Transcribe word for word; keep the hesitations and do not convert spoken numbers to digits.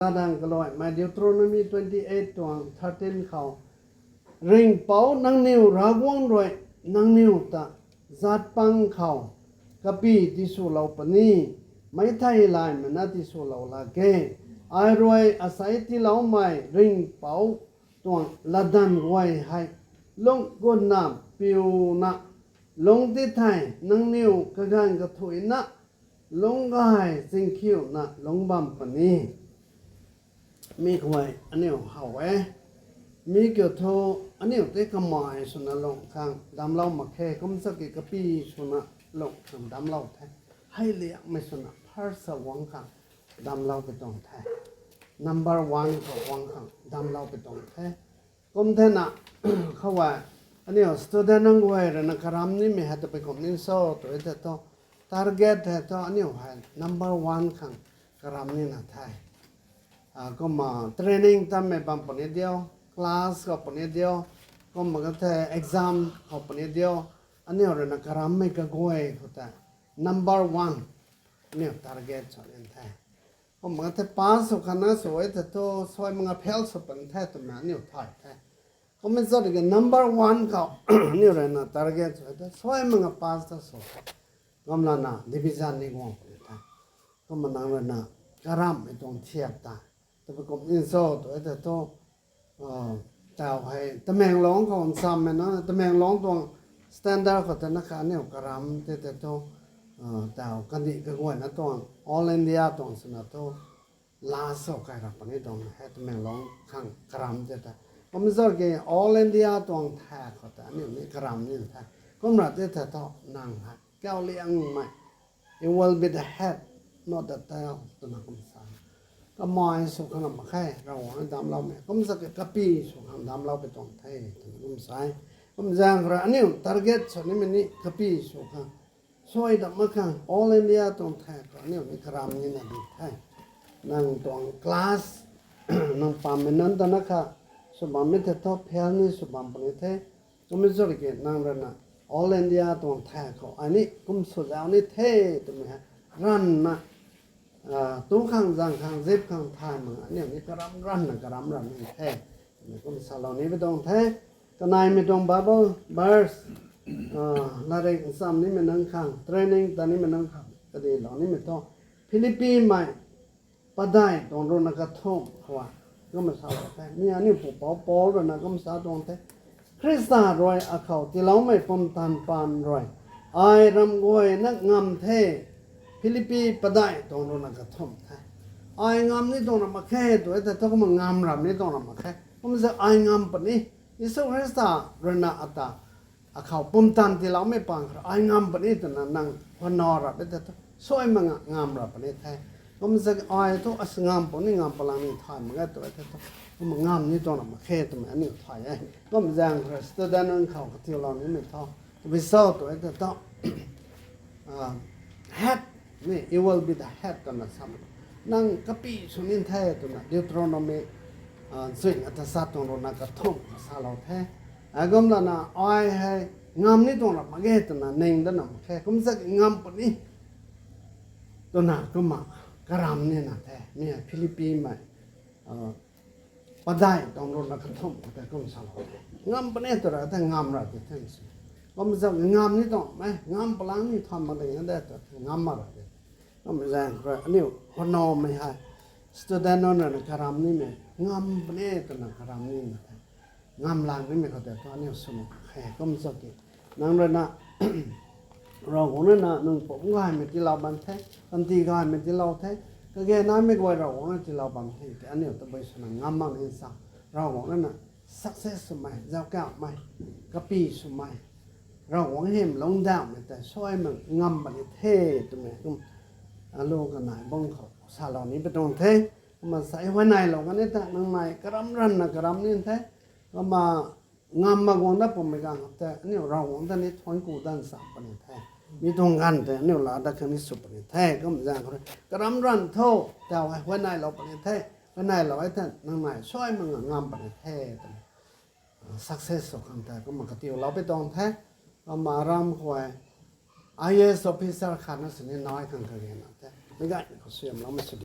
Latdanv kaluaimei Deuteronomy twenty eight tuang thirteen khou, Ringhpouc nangniw Ravguangc rui nangniw ta zaatc pang khou kapy tiswlou puni, meic theihlaymei na tiswlou lak ge. Ai rui asei tiiloumei Ringhpouc tuang latdanv guay hei lungc gutna piuna lungc ti thei, nangniw kaganv kathuicna lungc gay chingkhiuna lungc bam puni. Mi khou aniu how e. Mi kiu thu aniu tei kamei swna lungc khang damclou mak khe, kumcna ki kapy swna lungc khang damclou the. Hei liangmei swna first sa guang khang damclou pi tuang the. Number one khou guang khang damclou pi tuang the. Kum thena, khou e, aniu student nunc guay rui na karam nimei hei tabui kum ni cho tw e tei thu, target hei thu aniu hei number one khang karam nina the. Kumna training tammei bam puni diu, class khou puni diu, kumna ka the exam khou puni diu, aniu rui na karammei kaguay khou tei number one aniu target sw ni the. Kumna ka the pass sw khana sw e tei thu, suai mak nga fail sw puni the twmei aniu thay the. Kumna zat ki number one khou aniu rui na target sw e tei suai mak nga pass ta sw. Kumlana division ni guang puni the. Kumna nang rui na karamhmei tuang thiak ta tabui kum ni cho tw e tei thu, tau hei Tamenglong khou nchammei na, Tamenglong tuang standard khou tei na kha aniu karam tei tei thu, tau kandih kaguayna tuang All India tuang swna thu last khou kai ra puni tuang hei Tamenglong khang karam tei tei. Kumna zat ki All India tuang thak khou tei aniu ni karam ni the. Kumna tei tei thu nang hei kauliangmei, you will be the head, not the tail twna kum sa. Kamei sw khang mak khe, Ravguangc ni damcloumei, kumcna ki kapy sw khang damclou pi tuang the twna kum sa e. Kumzaeng khou rui aniu target sw nimei ni kapy sw khang suai dam mak khang All India tuang thak khou aniu ni karam nina di the. Nang tuang class, nang pammei nunc ta na kha sw bammei tei thu fail ni sw bam puni the. Kumna zat ki nang rui na All India tuang thak khou ai ni kum sw zauc ni the twmei hei ranvna tu khang zaeng khang zip khang thay mak aniu ni karam ranvna karam ram ni the twmei kum salou ni pi tuang the. Kaneimei tuang Bible verse, latrik ncham nimei nunc khang, training ta nimei nunc khang kadilou nimei thu, Philippimei padeih tuang ruhna kathumh khou kumna salou the. Mi aniu pupouc Paul rui na kum sa tuang the, Khrista rui akhou tiiloumei pumtan paan rui ai ram guayna ngam the. Philippi padeih tuang ruhna kathumh the. Ai ngam ni tuang ra mak khe tw e tei thu kumna ngam ram ni tuang ra mak khe. Kumna zat ai ngam puni, Jisu Khrista rui na ata akhou pumtan tiiloumei paan khou ai ngam puni twna nang hwna rap e tei thu suai mak nga ngam ra puni the. Kumna zat ai thu as ngam puni, ngam palang ni thay mak ge tw e tei thu kumna ngam ni tuang ra mak khe twmei aniu thay e. Kumzaeng khou student nunc khou katiulou nimei thu tabui cho tw e tei thu head ni, you will be the head twna sa e. Nang kapy sw ni the twna Deuteronomy chuina ta sa tuang ruhna kathumh salou the. Ai kumlana ai hei ngam ni tuang ra mak ge twna ning dana mak khe. Kumcna ki ngam puni twna kumna karam nina the. Mi hei Philippimei padeih tuang ruhna kathumh khou tei kum salou the. Ngam puni tw ra tei ngam ra tei the si. Kumcna ngam ni tuang e, ngam palang ni thay mak ding de tw ngam mak ra tei. Kumzaeng khou rui aniu hwnaumei hei student nunc rui na karam nimei ngam puni twna karam nina the. Ngam lang nimei khou tei thu aniu sw mak khe. Kumcna ki nang rui na Ravguangc rui na nang pumc gaymei tiilou bam the, kanti gaymei tiilou the, kage naimei guay Ravguangc rui tiilou bam the tei aniu tabui swna ngam mak ni sa. Ravguangc rui na success swmei, zauckauhmei, kapy swmei, Ravguangc hym lungc dauhmei tei suai mak ngam puni the twmei kum alu kanei bung khou salou ni pi tuang the. Kumna sa e huayneylou kani ta nangmei karam ranvna karam ni the. Kumna ngam mak guang dat pumei ganv khou tei aniu Ravguangc ta ni thuanc ku danv sa puni the. Mi tuang ganv tei aniu laa dat khang ni sw puni the. Kumzaeng khou rui karam ranv tho, tau hei huayneylou puni the. Huayneylou e thei nangmei suai mak nga ngam puni the twna success sw khang tei kumna katiulou pi tuang the. Kumna ram khou I A S officer khat na sini nai khang kagena the. Mi gay khou suaihiamloumei sw